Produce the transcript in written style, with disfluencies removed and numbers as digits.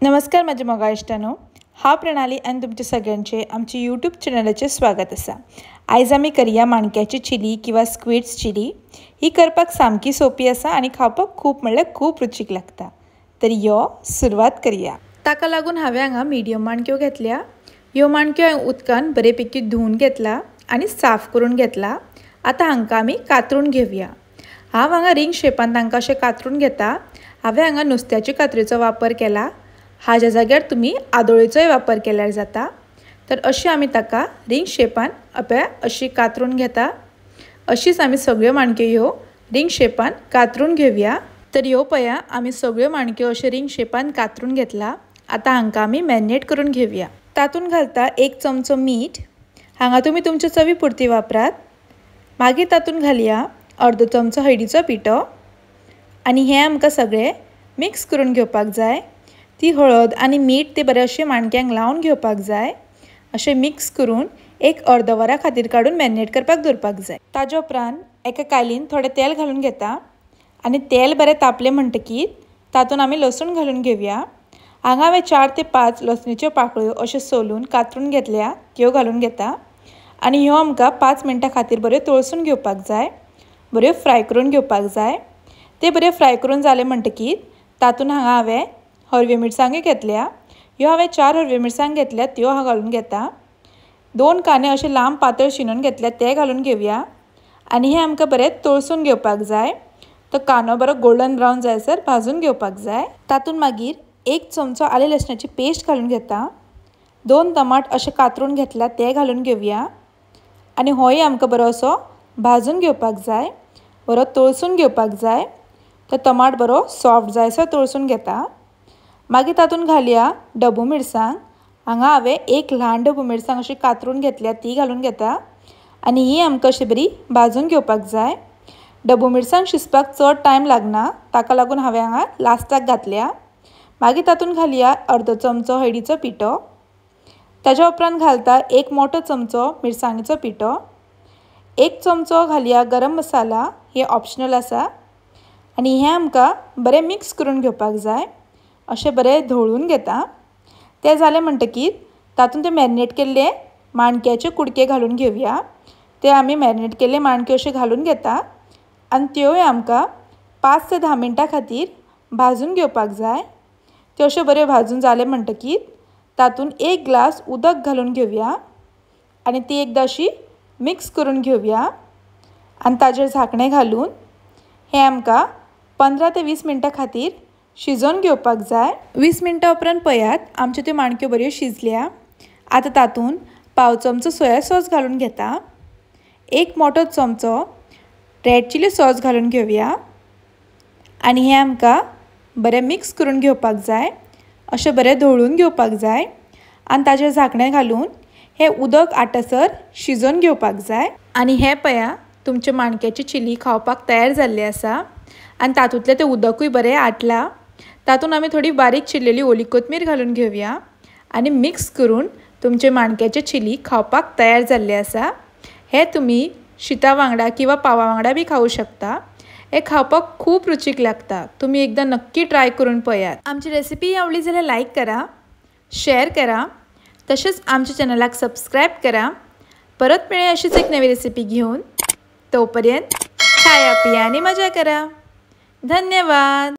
नमस्कार म्हज्या मोगा इश्टांनो, हांव प्रणाली आनी तुमचे सगळ्यांचे आमचे यूट्यूब चॅनलाचेर स्वागत आसा। आयज आमी करया माणक्याची चिली किंवा स्क्विड्स चिली। ही करपाक सामकी सोपी आसा आनी खावपाक खूब म्हणल्यार खूब रुचीक लागता। तर यो सुरवात करया। ताका लागून हांवें हांगा मिडियम माणक्यो घेतल्या। ह्यो माणक्यो हांवें उदकान बरेपैकी धुवन घेतला आनी साफ करून घेतला। आतां हांकां आमी कातरून घेवया। हांव हांगा रिंग शेपान तांकां अशें कातरून घेता। हांवें हांगा नुस्त्याचे कातरेचो वापर केला, हाज्या जाग्यार तुमी आदोळेचोय वापर केल्यार जाता। तर अशी आमी ताका रिंग शेपान अशी कातरून घेता। अशीच आमी सगळ्यो माणक्यो ह्यो रिंग शेपान कातरून घेवया। तर ह्यो पळया आमी सगळ्यो माणक्यो अशे रिंग शेपान कातरून घेतला। आतां हांकां आमी मॅरिनेट करून घेवया। तातूंत घालता 1 चमचो मीठ, हांगा तुमी तुमच्या चवी पुरती वापरात। मागीर तातूंत घालया अर्दो चमचो हळदीचो पिठो आनी हें आमकां सगळें मिक्स करून घेवपाक जाय। ती हळद आनी मीठ ते बरें अशें माणक्यांक लावन घेवपाक जाय। अशें मिक्स करून एक अर्द वरा खातीर काडून मॅरिनेट करपाक दवरपाक जाय। ताजे उपरांत एका कायलीन थोडें तेल घालून घेता आनी तेल बरें तापलें म्हणटकीर तातूंत आमी लसूण घालून घेवया। हांगा हांवें 4 ते 5 लसणीच्यो पाकळ्यो अश्यो सोलून कातरून घेतल्या, त्यो घालून घेता आनी ह्यो आमकां 5 मिनटां खातीर बऱ्यो तळसून घेवपाक जाय, बऱ्यो फ्राय करून घेवपाक जाय। ते बरे फ्राय करून जाले म्हणटकीर तातूंत हांगा हांवें हरव्यो मिरसांग्यो घेतल्या। ह्यो हांवें 4 हरव्यो मिरसांग घेतल्या, त्यो हांव घालून घेता। 2 कांदे अशे लांब पातळ शिनून घेतल्या, ते घालून घेवया आनी हें आमकां बरें तळसून घेवपाक जाय। तो कांदो बरो गोल्डन ब्रावन जायसर भाजून घेवपाक जाय। तातूंत मागीर 1 चमचो आलें लसणाची पेस्ट घालून घेता। 2 टमाट अशे कातरून घेतल्या, ते घालून घेवया आनी होय आमकां बरो असो भाजून घेवपाक जाय, बरो तळसून घेवपाक जाय। तो टमाट बरो सॉफ्ट जायसर तळसून घेता। मागीर तातूंत घालया डबू मिरसांग। हांगा हांवें 1 ल्हान डबू मिरसांग अशी कातरून घेतल्या, ती घालून घेता आनी ही आमकां अशी बरी भाजून घेवपाक जाय। डबू मिरसांग शिजपाक चड टायम लागना, ताका लागून हांवें हांगा लास्टाक घातल्या। मागीर तातूंत घालया अर्दो चमचो हळदीचो पिठो, ताज्या उपरांत घालता 1 मोठो चमचो मिरसांगेचो पिठो, 1 चमचो घालया गरम मसाला, हे ऑप्शनल आसा आनी हें आमकां बरें मिक्स करून घेवपाक जाय। अशें बरें धवळून घेता। तें जालें म्हणटकीर तातूंत ते मॅरिनेट केल्ले माणक्याचे कुडके घालून घेवया। ते आमी मॅरिनेट केल्ले माणक्यो अशे घालून घेता आनी त्योय आमकां 5 ते 10 मिनटां खातीर भाजून घेवपाक जाय। त्यो अश्यो बऱ्यो भाजून जाले म्हणटकीर तातूंत 1 ग्लास उदक घालून घेवया आनी ती एकदां अशी मिक्स करून घेवया आनी ताजेर झाकणें घालून हें आमकां 15 ते 20 मिनटां खातीर शिजोवन घेवपाक जाय। 20 मिनटां उपरांत पळयात आमच्यो त्यो माणक्यो बऱ्यो शिजल्या। आतां तातूंत 1/4 चमचो सोया सॉस घालून घेता, 1 मोठो चमचो रेड चिली सॉस घालून घेवया आनी हें आमकां बरें मिक्स करून घेवपाक जाय। अशें बरें धवळून घेवपाक जाय आनी ताजेर झाकणें घालून हें उदक आटसर शिजोवन घेवपाक जाय। आनी हें पळया तुमचे माणक्याची चिली खावपाक तयार जाल्ली आसा आनी तातूंतलें तें उदकूय बरें आटलां। तातूंत आमी थोडी बारीक चिरलेली ओली कोथमीर घालून घेवया आनी मिक्स करून तुमचे माणक्याचे चिली खावपाक तयार जाल्ले आसा। हें तुमी शिता वांगडा किंवा पावा वांगडा बी खावूं शकता। हें खावपाक खूब रुचीक लागता। तुमी एकदां नक्की ट्राय करून पळयात। आमची रेसिपी आवडली जाल्यार लायक करा, शेअर करा, तशेंच आमच्या चॅनलाक सबस्क्रायब करा। परत मेळया अशीच एक नवी रेसिपी घेवन। तोपर्यंत खाया पिया आनी मजा करा। धन्यवाद।